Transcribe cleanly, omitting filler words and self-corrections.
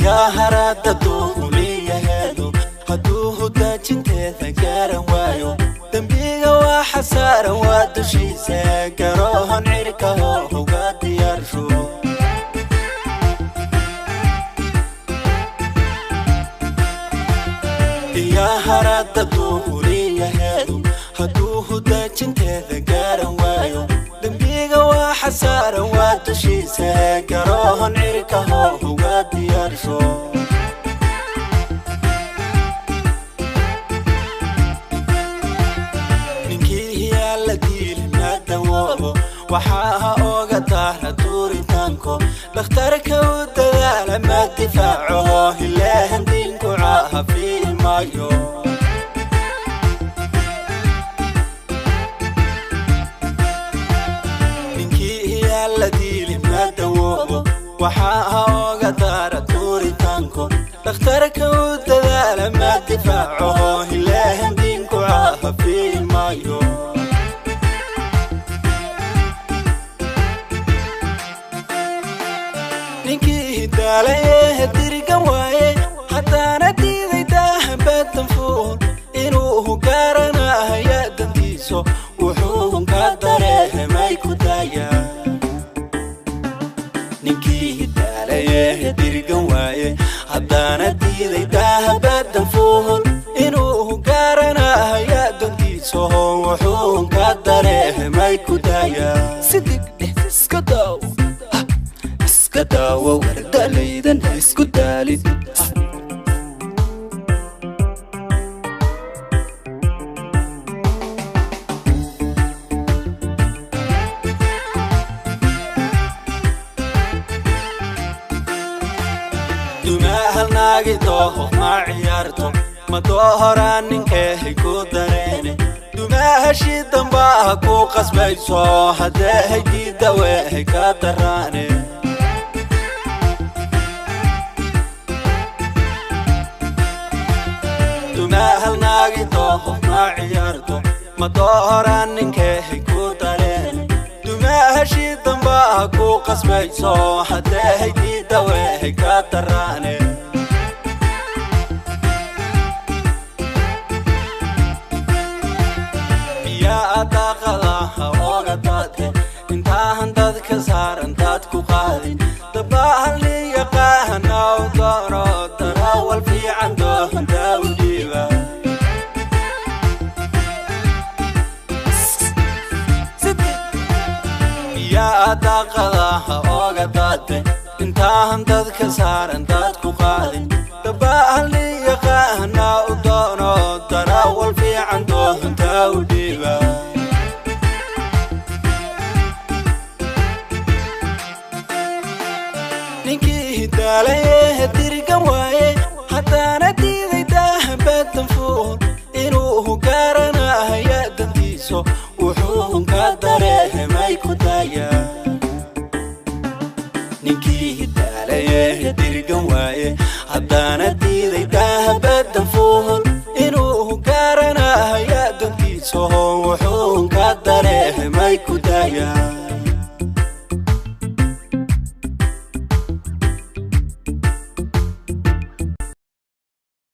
Yaa haraada duuliyaheedu hadduu hudaajinteeda gaaran waayo, dembiga waa xasaaran waa dushiisa, garoohan cirkaho uga diyaarsho. Yaa haraada duuliyaheedu hadduu hudaajinteeda gaaran waayo, dembiga waa xasaaran waa dushiisa, garoohan cirkaho uga diyaarsho. Ninkii hiyaala diili maadawoobo waxaa oga daara duuritaanko, dhakhtarka u dadaala ma difaaco, hilehan diinku caahafiyi maayo. Ninkii hiyaala diili maadawoobo waxaa oga daara duuritaanko, dhakhtarka u dadaala ma difaaco, hilehan diinku caahafiyi maayo. Ninkii hidaalaye dirigan waaye haddaana diiday daahabadan fuul, inuu garanahaya dantiiso wuxuu ka dareemay ku daayaa. Ninkii hidaalaye dirigan waaye haddaana diiday daahabadan fuul, inuu garanahaya dantiiso wuxuu ka dareemay ku daayaa. Sidig dheh, iska daawo, iska daawo, wardalaydan ha isku daalin. Dumahal naagi dooho ma ciyaarto, ma doohoraa ninkeehay ku dareene, dumahashi dambaha ku qasbayso haddeehay diidaweehay ka daraane. Dumahal naagi dooho ma ciyaarto, ma doohoraa ninkeehay ku dareene, dumahashi dambaha ku qasbayso haddeehay diidaweehay ka daraane. Biyaa daaqadaha ooga daate intaahan dadka saaran daad ku qaadin, dabahal yaqaana u doono darawal fiican doohantaa u dhiiba. Biyaa daaqadaha ooga daate intaahan dadka saaran daad ku qaadin, dabahal yaqaana u doono darawal fiican doohantaa u dhiiba. Ninkii hidaalaye dirigan waaye haddaana diiday daahabadan fuul, inuu garanahaya dantiiso wuxuu ka dareemay ku daayaa. Ninkii hidaalaye dirigan waaye haddaana diiday